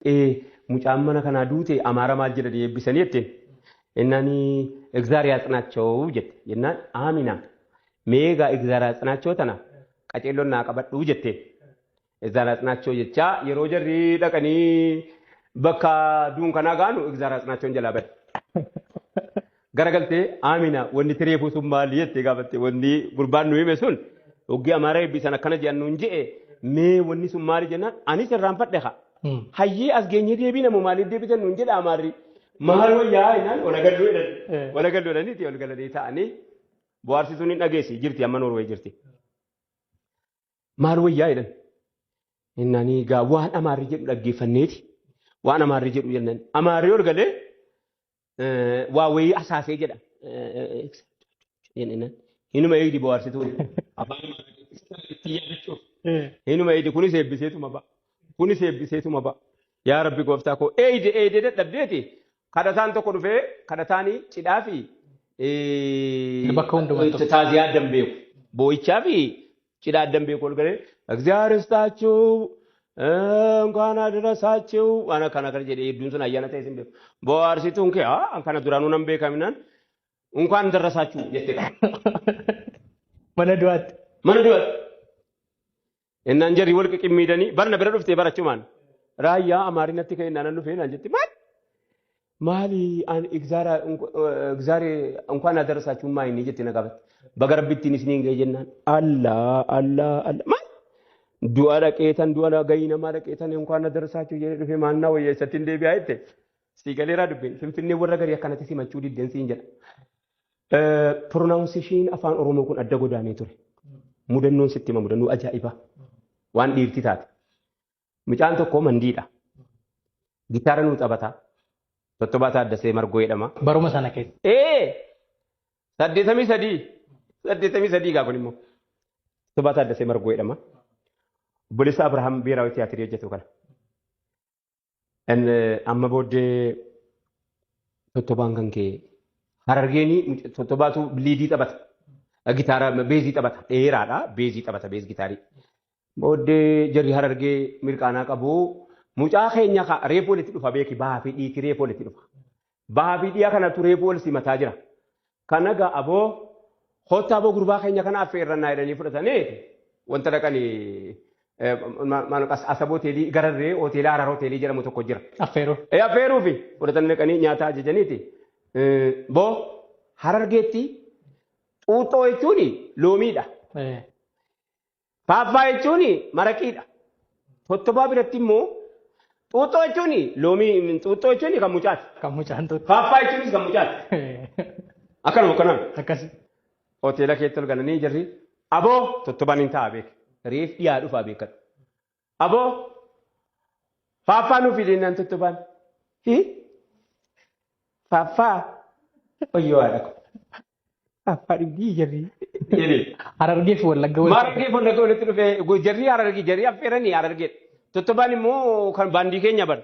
Ee, mucaan mana kanaa duute Amaara maal jedhanii eebbisanii jetteen. Innaan "እግዚአብሔር ያጽናቸው" jette. Jennaan Amina meegaa "እግዚአብሔር ያጽናቸው" tana qaceelloon naa qabadhuu jetteen. "እግዚአብሔር ያጽናቸው" jechaa yeroo jarri dhaqanii bakka duunkanaa gaanu "እግዚአብሔር ያጽናቸው" n jalaa bade. Garagaltee Amina, wanni tireefuu sun maali jettee gaafatte. Wanni gurbaan nu hime sun hoggii Amaara eebbisan akkana jedhan nuun je'e, mee wanni sun maali jennaan anis irraanfadhe haa. Hayyee, as geenyee deebii namu maaliif deebisan nuun jedha Amaarri. Maal wayyaa jennaan wala galluu jedhan. Wala galluu jedhaniiti ol galanii ta'anii bohaarsituun hin dhageessi jirti, amma Noorwee jirti. Maal wayyaa jedhan. Innaan egaa waan Amaarri jedhu dhaggeeffanneeti. Waan Amaarri jedhu jennaan. Amaarri ol galee waa wayii asaasee jedha. Hinuma eegdi bohaarsituun. Afaan Amaarri itti yaadachuuf. Hinuma eegdi, kunis eebbiseetuma ba'a. Kunis eebbiseetuma ba'a. Yaa Rabbi gooftaa koo, eeyde eeyde dadhabdeeti. Kadhataan tokko dhufee kadhataanii cidhaa fi Bakka hundumatti. Taaziyaa addan beeku. Boo'ichaa fi cidhaa addan beeku ol galee "እግዚአብሔር ይስጣችሁ፣ እንኳን አደረሳችሁ" waan akkana akkana jedhee hedduun sun ayyaana ta'e sin beeku. Bohaarsituun kee an kana duraanuu nan beekaminaan "እንኳን ደረሳችሁ" jette qaba. Mana du'aatti. Mana du'aatti. Innaan jarri wal qiqqimmiidanii barna bira dhuftee barachumaan. Raayyaa Amaarinatti ka'e naan dhufee naan jetti, maal? Maali an እግዚአብሔር እንኳን አደረሳችሁ maa inni jetti na gaafatti. Baga Rabbittiin isiniin ga'e jennaan. Allah Allah Allah, maal? Du'a dhaqeetan, du'a gayii namaa dhaqeetan "እንኳን አደረሳችሁ" jedhee dhufee maannaa wayya isatti hin deebi'aa jette. Sii galeeraa dubbin Finfinnee warra garii akkanatti simachuu diddeen siin jedha. Pronunciation afaan Oromoo kun adda godaanee ture. Mudannoon sitti hima, mudannoo ajaa'ibaa. Waan dhiirti taate. Mucaan tokko mandiidha. Gitaara nuu taphataa. Tottobaa Taaddasee Margoo jedhama. Baruma sana keessa. Ee, 83, 83 gaa kun immoo. Tottobaa Taaddasee Margoo jedhama. Obboleessa Abrahaam Biheeraawi Tiyaatirii hojjetu kana. Amma booddee Tottobaan kan kee Harargeenii Tottobaatu lead taphata. Gitaara bass taphata. Dheeraadha. Bass taphata, bass gitaarii. Booddee jarri Harargee mirqaanaa qabu. Mucaa keenya reefu walitti dhufa beeki, bahaa fi dhiiti reefu walitti dhufa. Bahaa fi dhiyaa kanatu reefu wal simataa jira. Kana gaa aboo kottaa aboo gurbaa keenya kana affeerrannaa jedhanii fudhatanii wanta dhaqanii Asab hoteelii gararree hoteela Harar hoteelii jedhamu tokko jira. Affeeruu. Affeeruufi fudhatanii dhaqanii nyaata ajajaniiti. Boo Harargeetti xuuxxoo jechuun loomiidha. Faaffaa jechuun maraqiidha. Tottobaa biratti immoo xuuxxoo jechuun loomii, xuuxxoo jechuun kan mucaati. Kan mucaan xuuxxu. Faaffaa jechuunis kan mucaati. Akkanuma akkanuma. Akkasi. Hoteela keetti ol galanii jarri aboo tottobaan hin ta'a beek. Reef dhiyaa dhufaa beekadhu. Aboo faaffaa nuuf fidennaan tottobaan. Hi, faaffaa, wayyoo haadha ko. Faaffaa dhugdii jarri. Jedhee. Harargee fi Wallagga walitti. Harargee fi Wallagga walitti dhufee jarri Harargee jarri affeeranii Harargee. Tottobaan immoo kan baandii keenya bara.